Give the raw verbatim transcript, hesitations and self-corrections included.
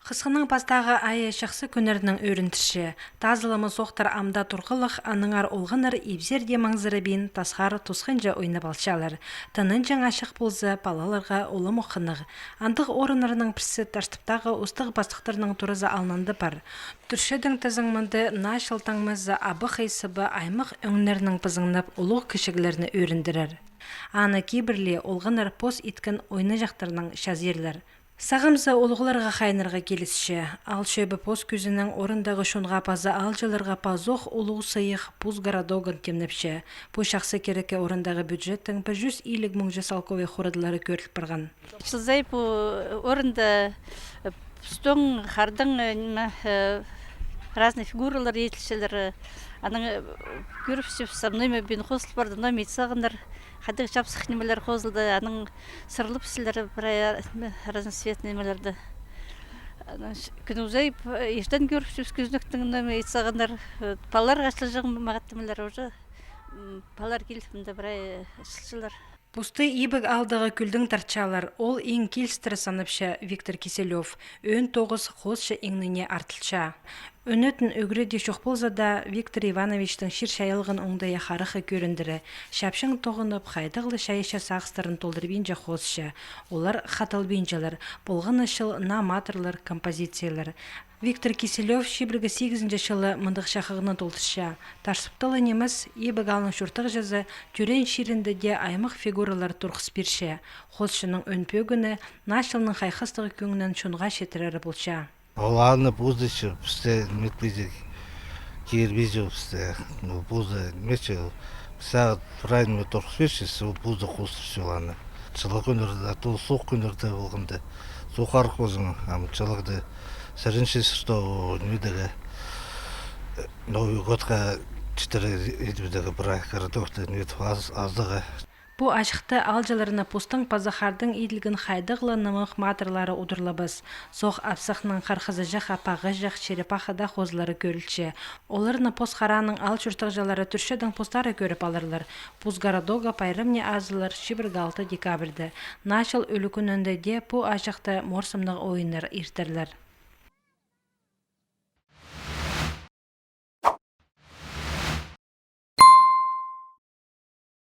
Хысхының пастағы айы чахсы кӱннернең ӧріндірче. Тазылама соохтар амды турғалах, аннаңар олғаннар ибзер дее маңзырабин тасхар тусханҷа ойнап алчалар. Тынанҷаң ачых полза, палаларға улам ох хынығ. Андағ орыннарның пірсі Таштыптағы устағ пастыхтарның туразы алнында пар. Тӱрчедең тізең мында наа чыл таңмазы абахай сыбы аймах ӧңнернең пызыңнап улуғ кічіглерні ӧріндірер. Аны кибірле олғаннар пос иткен ойнаҷахтарнаң чазирлар. Сағам за улуғларға хайнарға килісче. Аал чӧбі пос кӱзінең орындағы чонға паза аалҷыларға пазох улуғ сыйых пус городогын тимнепче. Пу чахсы кирекке орындағы бюджеттің пір чӱс илиг муңҷа салковай хорадылары кӧріл парған. Чылзай пу орында, э, пустың, хардың, э, ниме, э, разный фигуралар иділчелер. Анаң, э, кӧріпчебіс, со мной ма бин хозыл парды, но мит сағыннар, хайдағ чапсых нимелер хозылды, анаң сырлапчалар прай, э, разноцветный нимелерді. Анаң кӱннің узайып, э, иртен кӧріпчебіс кӱзінектің, но мит сағыннар, э, палаларға ачылҷаң мағат нимелер уже, м, палалар киліп, мында прай, э, ачылчалар. Пусты Ибіг аалдағы кӱлдең тартчалар, ол иң килістіре санапча Виктор Киселёв. Ӧӧн тоғыс хоосчы иңніне артылча. Ӧнетін ӱгредіг чох полза даа, Виктор Ивановичтің чир чайалған оңдайы харахха кӧріндіре. Чапчаң тоғынып, хайдағ ла чайаачы сағыстарын толдырбинча хоосчы. Олар хаталбинчалар, полған на чыл наа матырлар, композициялар. Виктор Киселёв чибіргі сигізінҷі чылы мындағ чахығны толдырча. Таштыпта ла нимес, Ибіг аалның чуртағҷызы тӧреен чирінде дее аймах фигуралар турғыс пирче. Хоосчының ӧӧн пӧгіні наа чылның хайхастығ кӧңнін чонға читірері полча. Ол аны позы че пісте ниметпинче, кирбинче пісте. Ну, позы ниме че, піс ағаа прай ниме турғыс пирче, ол позы хоостырча ол аны. Чылығ кӱннерде, а то суғ кӱннерде полғанда, суғ харах полҷаң, ам чылығда сірінче, что ниме дее, Новый годха читіре идібістегі прай городокта ниме аз, азығы. Пу ачыхты аалҷыларына пустың паза хардың иділген хайдағ ла нымах матырлары удурлабас. Соох апсахнаң хархазаҷах, аппағаҷах, черепаха даа хозылары кӧрілче. Оларны пос харааның аал чуртағҷылары тӱрчедең постары кӧріп аларлар. Пус городогы пайрамны азылар чибіргі алты декабрьда. Наа чыл ӱлӱкӱнінде дее пу ачыхты морсымнығ ойыннар иртерлер.